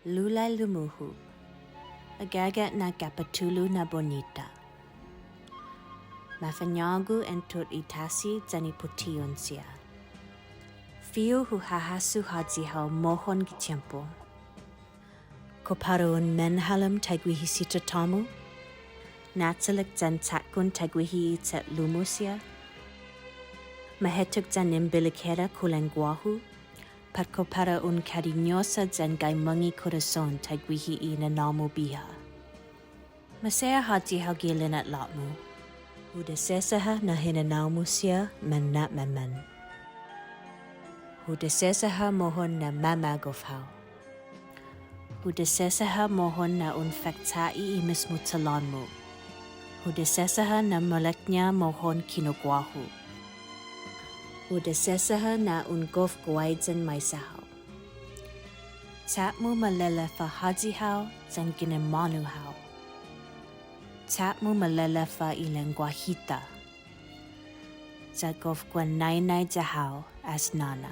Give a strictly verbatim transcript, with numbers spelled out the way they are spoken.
Lulai Lumuhu. Agege' na kapitulu na bonita. Mafañågu entre i tasi yan i puti'on siha. Fihu hu hahasso håyi hao mohon gi tiempo. Kao para un menhalom taiguihi si tatå-mu? Na'chalek yan chatkon taiguihi i che'lu-mu siha? Mahettok yan embilikera kulan guåhu? Pat kao para un kariñosa yan gai mångnge' korason taiguihi i nanå-mu biha? Maseha håyi hao gi lina'la'-mu. Hu diseseha na hinanao-mu siha mana'manman. Hu diseseha mohon na mamagof hao. Hu diseseha mohon na un fakcha'i i mismo chalån-mu. Hu diseseha na maolekña mohon kinu guåhu. Hu diseseha na un gof guaiyan maisa hao. Cha'-mu maleleffa håyi hao yan ginen månu hao. Cha'-mu maleleffa i lengguahi-ta. Ya gof guinainai ya hao as nåna.